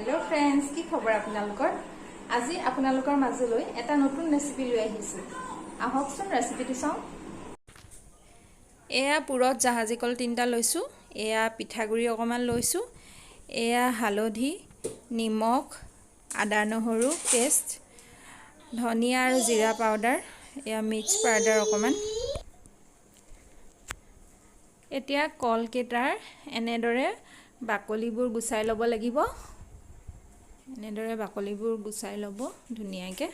Hello' friends, কি খবৰ আপোনালোকৰ? আজি আপোনালোকৰ মাজলৈ এটা নতুন ৰেচিপি লৈ আহিছোঁ। আহকচোন ৰেচিপিটো চাওঁ। এয়া পুৰত জাহাজী কল 3টা লৈছোঁ, এয়া পিঠাগুড়ি অকণমান লৈছোঁ, এয়া হালধি, নিমখ, আদা নহৰু পেষ্ট, ধনিয়া আৰু জিৰা পাউডাৰ, এয়া মিক্স পাউডাৰ অকণমান। এতিয়া কলকেইটাৰ এনেদৰে বাকলিবোৰ গুচাই ল'ব লাগিব। এনেদৰে বাকলিবোৰ গুচাই ল'ব ধুনীয়াকৈ।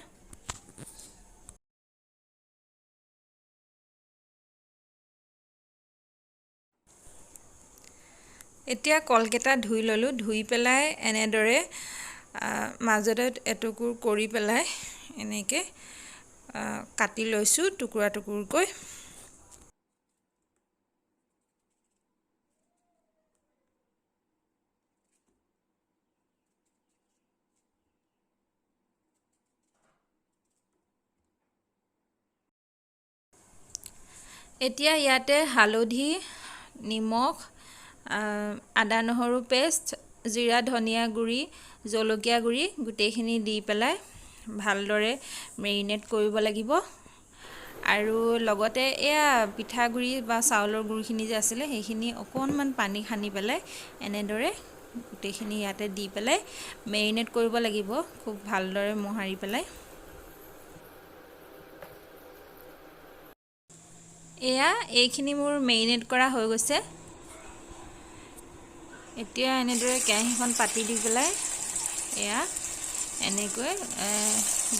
এতিয়া কলকেইটা ধুই ল'লোঁ। ধুই পেলাই এনেদৰে মাজতে এটুকুৰ কৰি পেলাই এনেকৈ কাটি লৈছোঁ টুকুৰা টুকুৰকৈ। এতিয়া ইয়াতে হালধি, নিমখ, আদা নহৰু পেষ্ট, জিৰা ধনিয়া গুড়ি, জলকীয়া গুড়ি গোটেইখিনি দি পেলাই ভালদৰে মেৰিনেট কৰিব লাগিব। আৰু লগতে এয়া পিঠাগুড়ি বা চাউলৰ গুড়িখিনি যে আছিলে সেইখিনি অকণমান পানী সানি পেলাই এনেদৰে গোটেইখিনি ইয়াতে দি পেলাই মেৰিনেট কৰিব লাগিব খুব ভালদৰে মোহাৰি পেলাই। এয়া এইখিনি মোৰ মেৰিনেট কৰা হৈ গৈছে। এতিয়া এনেদৰে কেৰাহীখন পাতি দি পেলাই এয়া এনেকৈ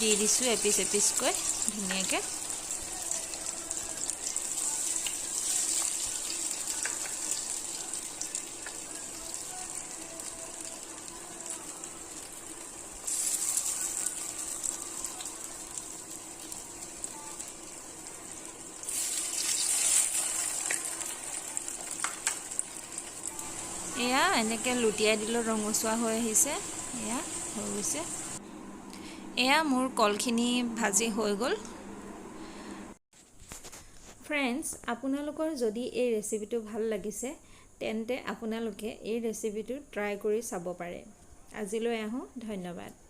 দি দিছোঁ এপিচ এপিচকৈ ধুনীয়াকৈ। এয়া এনেকৈ লুটিয়াই দিলোঁ, ৰঙচুৱা হৈ আহিছে, এয়া হৈ গৈছে। এয়া মোৰ কলখিনি ভাজি হৈ গ'ল। ফ্ৰেণ্ডছ, আপোনালোকৰ যদি এই ৰেচিপিটো ভাল লাগিছে তেন্তে আপোনালোকে এই ৰেচিপিটো ট্ৰাই কৰি চাব পাৰে। আজিলৈ আহোঁ, ধন্যবাদ।